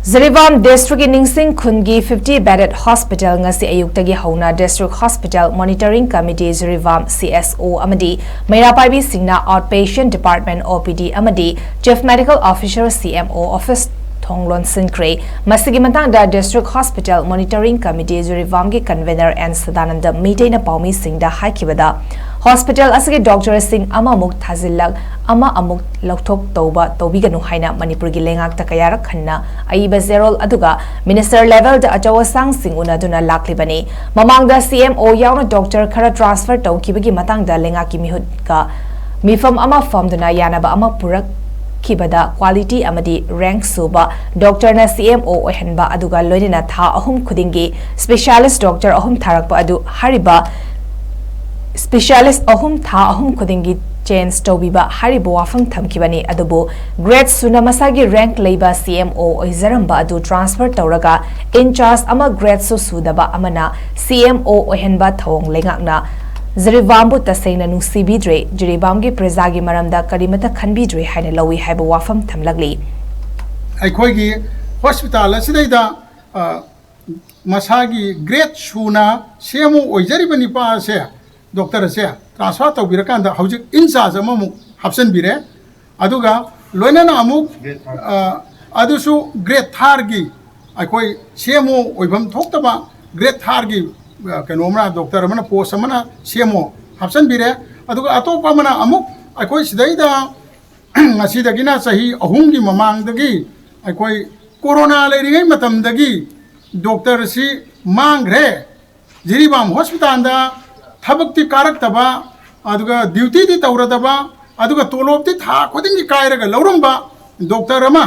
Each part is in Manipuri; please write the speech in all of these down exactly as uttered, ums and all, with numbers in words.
ꯖꯤꯔꯤꯕꯥꯝ ꯗꯤꯁꯇ꯭ꯔꯤꯛꯀꯤ ꯅꯤꯡꯁꯤꯡ ꯈꯨꯟꯒꯤ fifty bedded hospital ꯉꯁꯤ ꯑꯌꯨꯛꯇꯒꯤ ꯍꯧꯅ District Hospital Monitoring Committee Jiribam, C S O, ꯑꯃꯗꯤ ꯃꯩꯔꯥ ꯄꯥꯏꯕꯤꯁꯤꯡꯅ Outpatient Department, O P D, ꯑꯃꯗꯤ Chief Medical Officer, C M O office ꯊꯣꯡ ꯂꯣꯟꯁꯤꯟꯈ꯭ꯔꯦ꯫ ꯃꯁꯤꯒꯤ ꯃꯇꯥꯡꯗ District Hospital Monitoring Committee ꯖꯤꯔꯤꯕꯥꯝꯒꯤ convener N Sadananda ꯃꯤꯇꯩꯅ ꯄꯥꯎꯃꯤꯁꯤꯡꯗ ꯍꯥꯏꯈꯤꯕꯗ, hospital ꯑꯁꯤꯒꯤ doctorꯁꯤꯡ ꯑꯃꯃꯨꯛ ꯊꯥꯖꯤꯜꯂꯛ, ꯑꯃ ꯑꯃꯨꯛ ꯂꯧꯊꯣꯛ ꯇꯧꯕ ꯇꯧꯕꯤꯒꯅꯨ ꯍꯥꯏꯅ ꯃꯅꯤꯄꯨꯔꯒꯤ ꯂꯩꯉꯥꯛꯇ ꯀꯌꯥꯔꯛ ꯍꯟꯅ ꯑꯏꯕ ꯆꯦꯔꯣꯜ ꯑꯗꯨꯒ minister levelꯗ ꯑꯆꯧ ꯑꯁꯥꯡꯁꯤꯡ ꯎꯅꯗꯨꯅ ꯂꯥꯛꯂꯤꯕꯅꯤ꯫ ꯃꯃꯥꯡꯗ C M O ꯌꯥꯎꯅ doctor ꯈꯔ transfer ꯇꯧꯈꯤꯕꯒꯤ ꯃꯇꯥꯡꯗ ꯂꯩꯉꯥꯛꯀꯤ ꯃꯤꯍꯨꯠꯀ ꯃꯤꯐꯝ ꯑꯃ ꯐꯝꯗꯨꯅ ꯌꯥꯅꯕ ꯑꯃ ꯄꯨꯔꯛꯈꯤꯕꯗ quality ꯑꯃꯗꯤ rank ꯁꯨꯕ doctorꯅ C M O ꯑꯣꯏꯍꯟꯕ, ꯑꯗꯨꯒ ꯂꯣꯏꯅꯅ ꯊꯥ ꯑꯍꯨꯝ ꯈꯨꯗꯤꯡꯒꯤ specialist doctor ꯑꯍꯨꯝ ꯊꯥꯔꯛꯄ ꯑꯗꯨ ꯍꯥꯏꯔꯤꯕ specialist ꯑꯍꯨꯝ ꯊꯥ ꯑꯍꯨꯝ ꯈꯨꯗꯤꯡꯒꯤ change ꯇꯧꯕꯤꯕ ꯍꯥꯏꯔꯤꯕ ꯋꯥꯐꯝ ꯊꯝꯈꯤꯕꯅꯤ꯫ ꯑꯗꯨꯕꯨ grade ꯁꯨꯅ ꯃꯁꯥꯒꯤ rank ꯂꯩꯕ C M O ꯑꯣꯏꯖꯔꯝꯕ ꯑꯗꯨ transfer ꯇꯧꯔꯒ in charge ꯑꯃ gradeꯁꯨ ꯁꯨꯗꯕ ꯑꯃꯅ C M O ꯑꯣꯏꯍꯟꯕ ꯊꯧꯑꯣꯡ ꯂꯩꯉꯥꯛꯅ ꯖꯤꯔꯤꯕꯥꯝꯕꯨ ꯇꯁꯦꯡꯅ ꯅꯨꯡꯁꯤꯕꯤꯗ꯭ꯔꯦ꯫ ꯖꯤꯔꯤꯕꯥꯝꯒꯤ ꯄ꯭ꯔꯖꯥꯒꯤ ꯃꯔꯝꯗ ꯀꯔꯤꯃꯠꯇ ꯈꯟꯕꯤꯗ꯭ꯔꯦ ꯍꯥꯏꯅ ꯂꯧꯏ ꯍꯥꯏꯕ ꯋꯥꯐꯝ ꯊꯝꯂꯛꯂꯤ꯫ ꯑꯩꯈꯣꯏꯒꯤ hospital ꯑꯁꯤꯗꯩꯗ, ꯑ, ꯃꯁꯥꯒꯤ grade ꯁꯨꯅ C M O ꯑꯣꯏꯖꯔꯤꯕ ꯅꯤꯄꯥ ꯑꯁꯦ, doctor ꯑꯁꯦ transfer ꯇꯧꯕꯤꯔꯀꯥꯟꯗ ꯍꯧꯖꯤꯛ in charge ꯑꯃꯃꯨꯛ ꯍꯥꯞꯆꯤꯟꯕꯤꯔꯦ꯫ ꯑꯗꯨꯒ ꯂꯣꯏꯅꯅ ꯑꯃꯨꯛ, ꯑ, ꯑꯗꯨꯁꯨ grade thirdꯒꯤ, ꯑꯩꯈꯣꯏ C M O ꯑꯣꯏꯐꯝ ꯊꯣꯛꯇꯕ grade thirdꯒꯤ, ꯑ, ꯀꯩꯅꯣ ꯑꯃꯅ, doctor ꯑꯃꯅ, post ꯑꯃꯅ C M O ꯍꯥꯞꯆꯤꯟꯕꯤꯔꯦ꯫ ꯑꯗꯨꯒ ꯑꯇꯣꯞꯄ ꯑꯃꯅ ꯑꯃꯨꯛ ꯑꯩꯈꯣꯏ ꯁꯤꯗꯩꯗ ꯉꯁꯤꯗꯒꯤꯅ ꯆꯍꯤ ꯑꯍꯨꯝꯒꯤ ꯃꯃꯥꯡꯗꯒꯤ ꯑꯩꯈꯣꯏ corona ꯂꯩꯔꯤꯉꯩ ꯃꯇꯝꯗꯒꯤ doctorꯁꯤ ꯃꯥꯡꯈ꯭ꯔꯦ꯫ ꯖꯤꯔꯤꯕꯥꯝ hospitalꯗ ꯊꯕꯛꯇꯤ ꯀꯥꯔꯛꯇꯕ, ꯑꯗꯨꯒ dutyꯗꯤ ꯇꯧꯔꯗꯕ, ꯑꯗꯨꯒ ꯇꯣꯂꯣꯞꯇꯤ ꯊꯥ ꯈꯨꯗꯤꯡꯒꯤ ꯀꯥꯏꯔꯒ ꯂꯧꯔꯝꯕ doctor ꯑꯃ,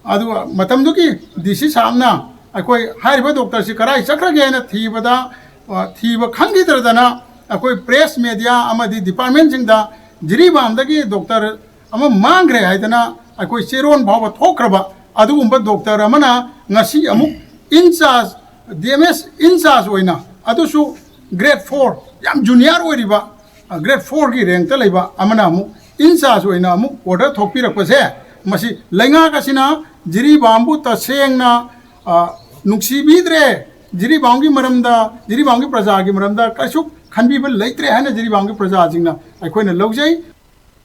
ꯑꯗꯨꯒ ꯃꯇꯝꯗꯨꯒꯤ D C ꯁꯥꯍꯕꯅ ꯑꯩꯈꯣꯏ ꯍꯥꯏꯔꯤꯕ doctorꯁꯤ ꯀꯗꯥꯏ ꯆꯠꯈ꯭ꯔꯒꯦ ꯍꯥꯏꯅ ꯊꯤꯕꯗ, ꯑ, ꯊꯤꯕ ꯈꯪꯈꯤꯗ꯭ꯔꯗꯅ ꯑꯩꯈꯣꯏ press media ꯑꯃꯗꯤ departmentꯁꯤꯡꯗ ꯖꯤꯔꯤꯕꯥꯝꯗꯒꯤ doctor ꯑꯃ ꯃꯥꯡꯈ꯭ꯔꯦ ꯍꯥꯏꯗꯅ ꯑꯩꯈꯣꯏ ꯆꯦꯔꯣꯟ ꯐꯥꯎꯕ ꯊꯣꯛꯈ꯭ꯔꯕ ꯑꯗꯨꯒꯨꯝꯕ doctor ꯑꯃꯅ ꯉꯁꯤ ꯑꯃꯨꯛ in charge, D M S in charge ꯑꯣꯏꯅ, ꯑꯗꯨꯁꯨ grade four, ꯌꯥꯝ junior ꯑꯣꯏꯔꯤꯕ, ꯑ, grade fourꯒꯤ rankꯇ ꯂꯩꯕ ꯑꯃꯅ ꯑꯃꯨꯛ in charge ꯑꯣꯏꯅ ꯑꯃꯨꯛ order ꯊꯣꯛꯄꯤꯔꯛꯄꯁꯦ, ꯃꯁꯤ ꯂꯩꯉꯥꯛ ꯑꯁꯤꯅ ꯖꯤꯔꯤꯕꯥꯝꯕꯨ ꯇꯁꯦꯡꯅ, ꯑ, ꯅꯨꯡꯁꯤꯕꯤꯗ꯭ꯔꯦ, ꯖꯤꯔꯤꯕꯥꯝꯒꯤ ꯃꯔꯝꯗ, ꯖꯤꯔꯤꯕꯥꯝꯒꯤ ꯄ꯭ꯔꯖꯥꯒꯤ ꯃꯔꯝꯗ ꯀꯩꯁꯨ ꯈꯟꯕꯤꯕ ꯂꯩꯇ꯭ꯔꯦ ꯍꯥꯏꯅ ꯖꯤꯔꯤꯕꯥꯝꯒꯤ ꯄ꯭ꯔꯖꯥꯁꯤꯡꯅ ꯑꯩꯈꯣꯏꯅ ꯂꯧꯖꯩ꯫